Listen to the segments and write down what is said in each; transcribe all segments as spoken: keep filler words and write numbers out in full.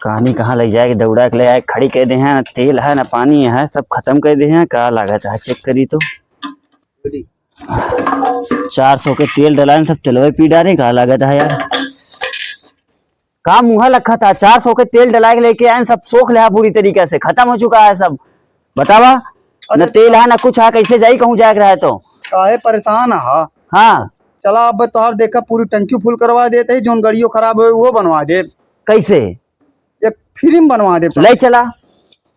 पानी कहाँ लइ जाए के, दौड़ा के लइ आए, खड़ी कइ देहे, ना तेल है, ना पानी है, सब खतम कइ देहे। का लागत है, check करी तो। चार सौ के तेल डलाए, सब तेलवे पी डारे, का लागत है यार। का मुँह लखत है, चार सौ के तेल डलाए के लइके आए, सब सोख लेहा पूरी तरीका से, खतम होइ चुका है सब। बतावा, अरे न तेल है, न कुछ है, कइसे जाई, कहूँ जाए के रहे तो। काहे परेशान है? हाँ। चला, अब तोहार देखा, पूरी टंकी full करवा देत ही, जौन गड़ियो खराब होइ, उहो बनवा देब। कइसे? एक free में बनवा देब। लइ चला,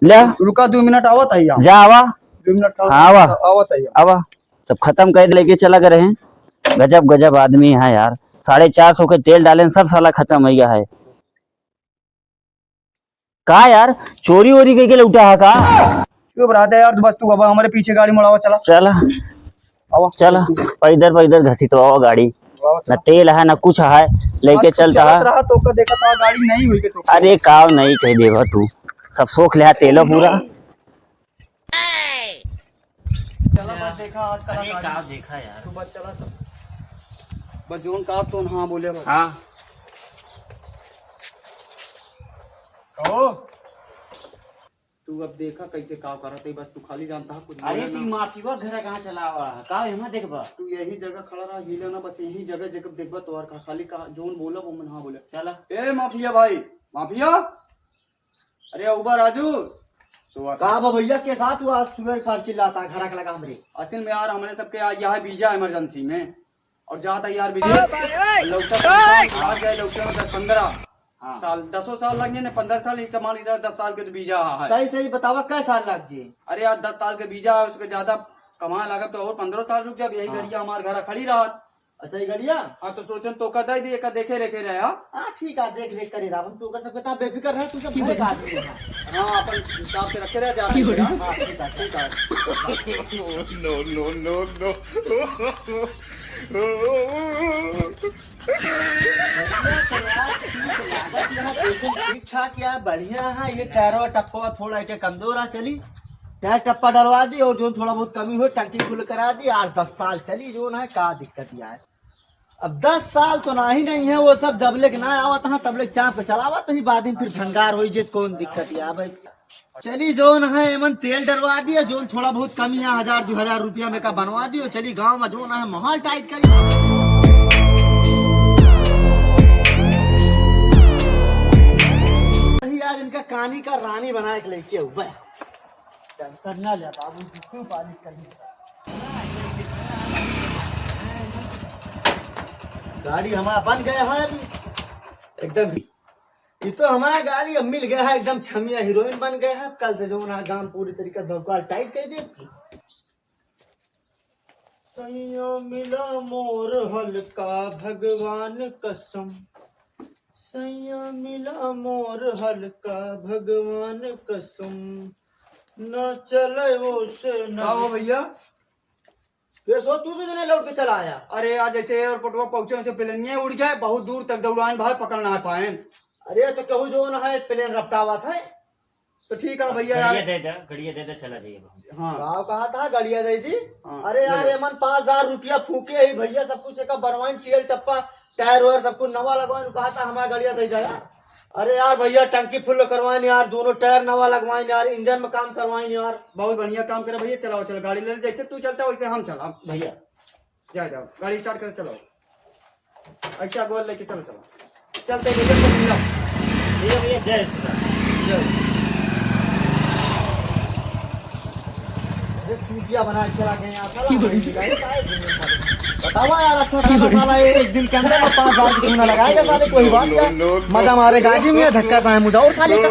ले। रुका, दुइ मिनट, आवत ही हम। जा, आवा। दुइ मिनट, हाँ, आवा। आवत ही हम। आवा, सब खतम कइ लइके चला गए हैं। गजब, गजब आदमी है यार, साढ़े चार सौ के तेल डालेन, सब साला खतम होइ गया है। का यार, चोरी वोरी कइके लौटा है का? चुप रहा दे यार, बस तू अब हमरे पीछे गाड़ी मुड़ावा, चला। चला। आवा। चला, पैदर पैदर घसीटवावा गाड़ी। आवा, ना चला। तेल है, ना कुछ है, लइके आज तू चलता चलत है। रहा तो का देखा था, गाड़ी नहीं हुई के तो। अरे काव नहीं कह देबा तू, सब सोख लेहा तेलो पूरा। चला बस देखा आज का अरे गाड़ी। काव देखा यार। तू बस चला तो। बस जौन काव तो हाँ बोले बस। हाँ। कहो। तू अब देखा कइसे काव करत है, बस तू खाली जानता है कुछ अरे बोले तू ना। माफिया घर कहाँ चलावा है? काव यहाँ देखबा? तू यही जगह खड़ा रहा, हिला ना, बस यही जगह जब देखबा तो और का खाली का जौन बोला वो मन हाँ बोले। चला। ए माफिया भाई, माफिया। अरे उबा राजू। तो का बा भइया, के साथ हुआ आज सुबह कार चिल्लाता है, घरा के लगा हमरे? असल में यार, हमरे सबके आज यहाँ वीजा emergency में, और जाता यार विदेश। लौटा पंद्रह साल लग गए, लौटे में दस पन्द्रह हाँ। साल, दसों साल लग गए ने, पन्द्रह साल ही कमा लीजिए, दस साल के तो वीजा है। सही सही बतावा, कै साल लग जे? अरे यार, दस साल के वीजा है, उसके ज्यादा कमा लगा तो और पन्द्रह साल रुक जाब, यही हाँ। गड़िया हमार घर खड़ी रहत। अच्छा, ये गड़िया? हाँ, तो सोचन तो का दे दिए, का देखे रेखे रहे, हाँ? हाँ, ठीक है, देख रेख करे रहा। हम तो ओकर सबके ता बेफिक्र रहे, तू सब घरे का आदमी है। हाँ, अपन हिसाब से रखे रहे, जाते हैं, हाँ? हाँ, ठीक है, ठीक है। No, no, no, no। बढ़िया तो यार, ठीक लागत है, एकदम ठीक ठाक यार, बढ़िया है। ये टायरवा टप्पवा थोड़ा के कमजोर है, चली टायर टप्पा डलवा दी और जौन थोड़ा बहुत कमी हो टंकी full करा दी, आठ दस साल चली, जौन है का दिक्कत यार। अब दस साल तो नाही नहीं है, वो सब जबले के ना आवत हाँ, तबले के चाप के चलावत ही, बाद में फिर भंगार होई जे, कौन दिक्कत है भाई। चली जौन है एमन तेल डरवा दिया, जौन थोड़ा बहुत कमी है, हजार दो हजार रुपया में का बनवा दियो। चली गाँव में जौन है माहौल tight करी। वही आज इनका कानी का रानी बनाए के लेके हुआ है। Tension ना ले बाबू, जिसको पालिश कर दी। गाड़ी हमारा बन गया है अभी एकदम। ये तो हमारा गाड़ी अब मिल गया है एकदम छमिया हीरोइन बन गया है। कल से जौन है गाँव पूरी तरीके से भौकाल tight कर दे। सैया मिला मोर हल्का भगवान कसम, सैया मिला मोर हल्का भगवान कसम, ना चले वो से ना। का हो भैया? फिर सो तू तो जने लौट के चला आया। अरे यार, जैसे एयरपोर्ट पर पहुंचे, वैसे प्लेनिया उड़ गया, बहुत दूर तक दौड़ाएं भाई, पकड़ ना पाए। अरे तो कहूँ जौन है प्लेन रपटावत है। तो ठीक है भैया यार। गड़िया दे दे, गड़िया दे दे, चला जाइए अब हम। हाँ। गाँव कहा था गड़िया दे दी। हाँ, अरे यार, ले लो। एमन पाँच हजार रुपया फूके ही भैया, सब कुछ एका बनवाइन, तेल टप्पा, टायर वायर सब कुछ नवा लगवाइन, कहा था हमारा गड़िया दे दे यार। अरे यार भैया, टंकी full करवाइन यार, दोनों टायर नवा लगवाइन यार, इंजन में काम करवाइन यार। बहुत बढ़िया काम करे भैया, चलाओ चलो गाड़ी ले लो, जैसे तू चलता वैसे हम चला। भैया। जाओ जाओ, गाड़ी start कर चलाओ। अच्छा, गोल लेके चलो, चलो। चलते भैया, सब मिला। भैया, भैया, जय श्री राम। जय। अरे, चूतिया बना के चला गए यार, साला। की बोली? बतावा यार, अच्छा खासा साला, ये एक दिन के अंदर में पाँच हजार की चूना लगाएगा साले, कोई बात क्या? मजा मारेगा जी, मैं धक्का खाए मुझे और साले का।